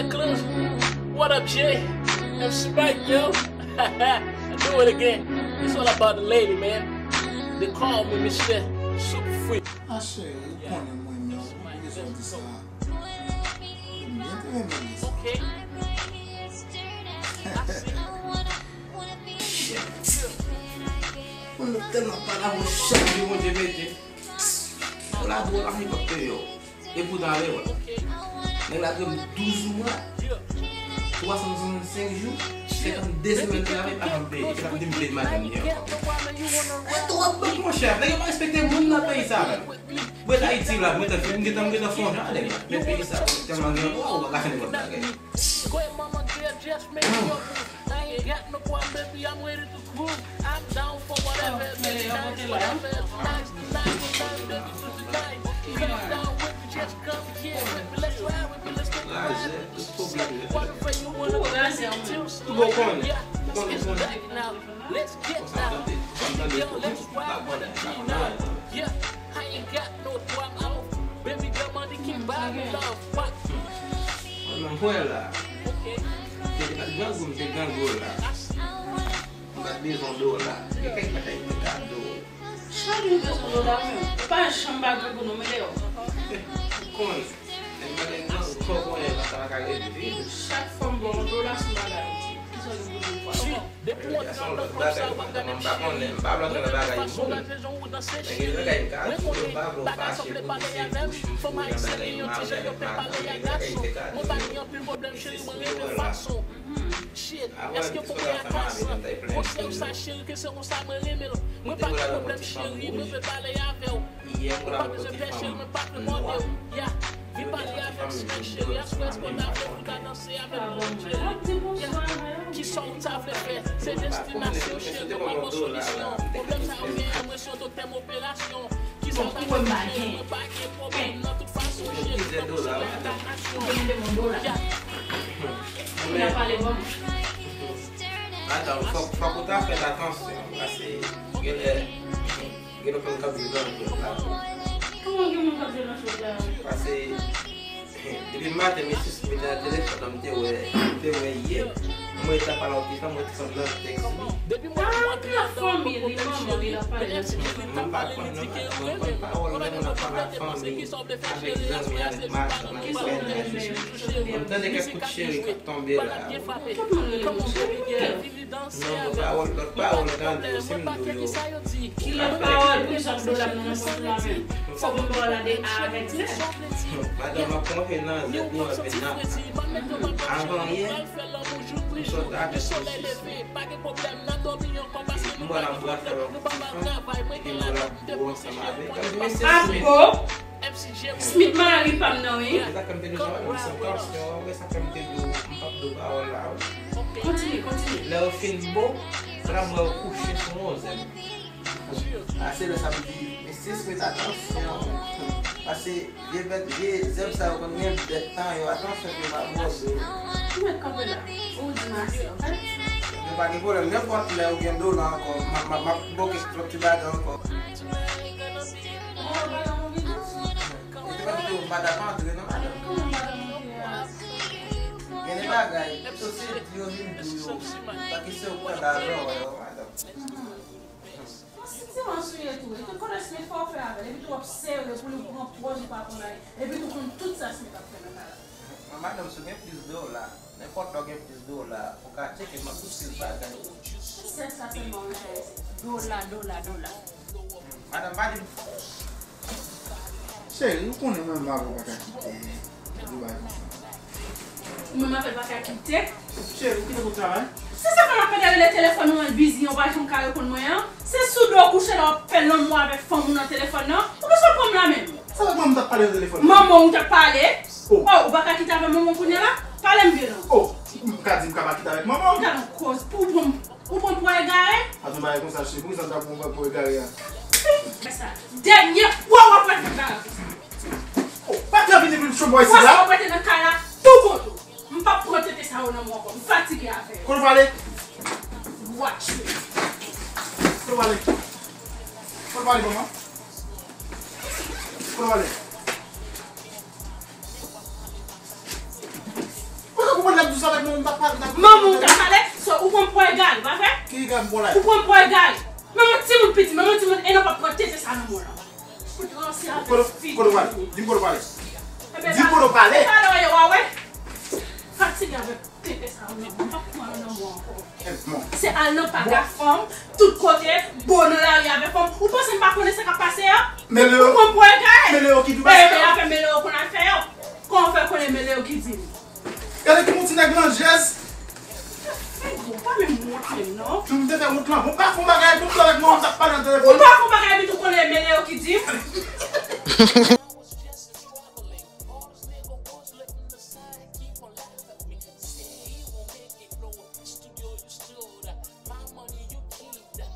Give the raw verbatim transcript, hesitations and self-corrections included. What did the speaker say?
Clues. What up, Jay? M C Mike, yo. I do it again. It's all about the lady, man. They call me Mister Super Freak. Ah, cheri, ou konnen mwen menm. Poukisa w di sa? Mwen byen te renmen li sa. Okay. I see. Shit. Mwen tèlman pa la, mwen chak jou Bondye mete. Pou la, pou la, li p ap peye w. E poutan, ale wè. Nèg la dwe m douz mwa, twa san swasannsenk jou, senkannde semèn travay, pa janm peye. E l ap di m peye madanm li ankò. E twòp bank, monchè. Nèg yo pa respekte moun nan peyi sa, menm. Mwen Ayiti la, mwen te, m gentan, m gentan fè yon jan, nèg la. Men peyi sa, tèlman gen dwa, ou pa ka fè nenpòt bagay. Lajè, tout pwoblèm yo. Ou konnen, ou konnen, ou konnen. Konsa m tande, konsa m tande pwoblèm, m pa konnen, m pa konnen anyen. Mwen menm, kwè la. M te grangou, m te grangou la. M pa t bezwen dola. Gen kèk bagay m te ka do. Chak moun bezwen dola, menm. Ou pa janm pa grangou non, men deyò. Ou konnen. Nèg bagay grangou, fò w konnen, sa pa ka rete. Chak fwa m ba w yon dola, se yon bagay ou di. Kisa w gen pou di m fwa? Depi w antre anndan fanm sa, w ap gade m cheri. Mwen konnen, m pa vle antre nan bagay moun. Men gen de bagay m ka di w, m pa vle w fache pou di se bouch m foure nan bagay mal, bagay m pa konnen, gen de bagay m te ka di w. Mwen pa gen anpil pwoblèm cheri, mwen renmen fason. Shit, èske koko a ka san? Gwosè w sa cheri, ke se konsa mwen renmen l. Mwen pa gen pwoblèm cheri, mwen vle pale avè w. Ou pa bezwen pè cheri, mwen pa t remòde w. Ya, vin pale avè m si cheri, aswè èske w ta vle pou ta danse avè m non cheri? Ya, kisa w ta vle fè? Se destinasyon cheri, mwen pa gon solisyon. Pwoblèm sa yo genyen, mwen se yon doktè, m operasyon. Kisa w ta vle fè cheri, mwen pa gen pwoblèm nan tout fason cheri, mwen pa gon solisyon. Ya. Madanm, fòk, fòk ou ta fè atansyon, paske genlè, genlè gen moun k ap jwe nan jwèt la. Kòman gen moun k ap jwe nan jwèt la? Paske, depi maten, mesye Smith nan telefòn nan, m te wè, m te wè yè. M wè l t ap pale ak yon ti fanm, m wè ti fanm nan tèks li. Ah, ki fanmi li, manman li, l ap pale nan telefòn. M pa konn non, madanm, m konn pawòl lè moun ap pale ak fanmi, avèk zanmi, avèk machann, avèk mennaj. M tande kèk kout cheri k ap tonbe la. Tout moun rele m cheri. Non, non, pawòl, lòt pawòl, tande, si m di w yo. Ki lòt pawòl pou sa dola m nan pòch la menm? Fòk m ba w la de A avèk Z. Madanm, m ap konfye nan Z nou anpil nan. Avan yè, m sot avèk yon sisi. M wè l ap bwase avèk yon ti fanm, epi m wè l ap bwè ansanm avèk. L ap di, mesye Smith. Smith mari pa m nan, wi. Se sa k fè m te di w, sa m di w, m p ap di w pawòl la, wi. Kontinye, kontinye. Lè yo fin bo, se la m wè yo kouche sou yon zèb. A, se lè sa m di, mesye Smith, atansyon. Paske vye bèt, vye zèb sa yo konn gen bèt nan yo, atansyon pou yo pa mòde w. Ou mèt kanpe la. Ou di m ase, oke? Yo pa gen pwoblèm, nenpòt lè ou gen dola ankò, m ap, m ap, m ap boke lòt ti bagay ankò. Ou te pa kite w madanm antre non, madanm. Gen de bagay, sosyete yo vin di w yo, pa ki se ou k pran lajan w yo, madanm. Yon sentiman sou ye tou, e tou konnen Smith fò w fè avè l, epi tou w ap sere pou li pran pòz ou pa konn anyen, epi tou konn tout sa Smith ap fè nan kay la. Madanm, si w gen plis dola, nenpòt lè w gen plis dola, ou ka tcheke m ap tout sil bagay. Sèks la sèlman w enterese. Dola, dola, dola. Madanm, pa di m. Cheri, ou konnen mwen menm avè w pa ka kite Dubai konsa. Ou menm avè l pa ka kite? Cheri, ou kite pou travay? Se sa fè m ap mande rele telefòn ou an bizi an, ou pa janm ka reponn mwen an. Se sou do w kouche la w ap fè lanmou avèk fanm ou nan telefòn nan. Ou bezwen pran m la menm? Sa fè mwen m t ap pale nan telefòn nan? Manman w ou t ap pale? Oh. Oh, ou pa ka kite avè manman w kounye a la? Pale m byen non. Oh, m ka di m ka pa kite avèk manman w? Gad yon koz, pou w pran m Ou pran pou egare? Pa t yon bagay konsa, cheri. Poukisa m ta pran w pou egare a? Fè sa. Dènye fwa w ap rete nan kay la konsa. Oh, pa t vini vin chonm bò isit la. Fwa sa w ap rete nan kay la tou bon tou. M p ap pran tete sa yo nan men w ankò. M fatige avè yo. Kote w prale? Watch me. Kote w prale? Kote w prale, manman? Kote w prale? Kote w prale? Kote w prale? Manman w ka pale, so ou pran pwen egare, pa vre? Ki egare m pran la? Ou pran pwen egare. Menm yon timoun piti, menm yon timoun en an p ap pran tete sa nan men w la. Pou ranse avèk fi. Kote w pale? Di m kote w pale. Di m kote w pale. Talè w ye, w a wè. Fatige avèk tete sa nan men w. M p ap pran nan men w ankò. Se al nan paga fanm, tout kote, bo nan lari avèk fanm. Ou panse m pa konnen sa k ap pase an? Ou pran pwen egare. Mele yo ki di w pase. Mele yo konn al fè yo. Kòman w fè konnen mele yo ki di m? Gade ki moun ti nèg landjèz. Fè gwo, pa menm wont menm non. Tou m te fè wont lan. Bon, pa fè yon bagay pou m t avèk mwen, m t ap pale nan telefòn. Ou pa fè yon bagay epi tou konnen mele yo ki di m.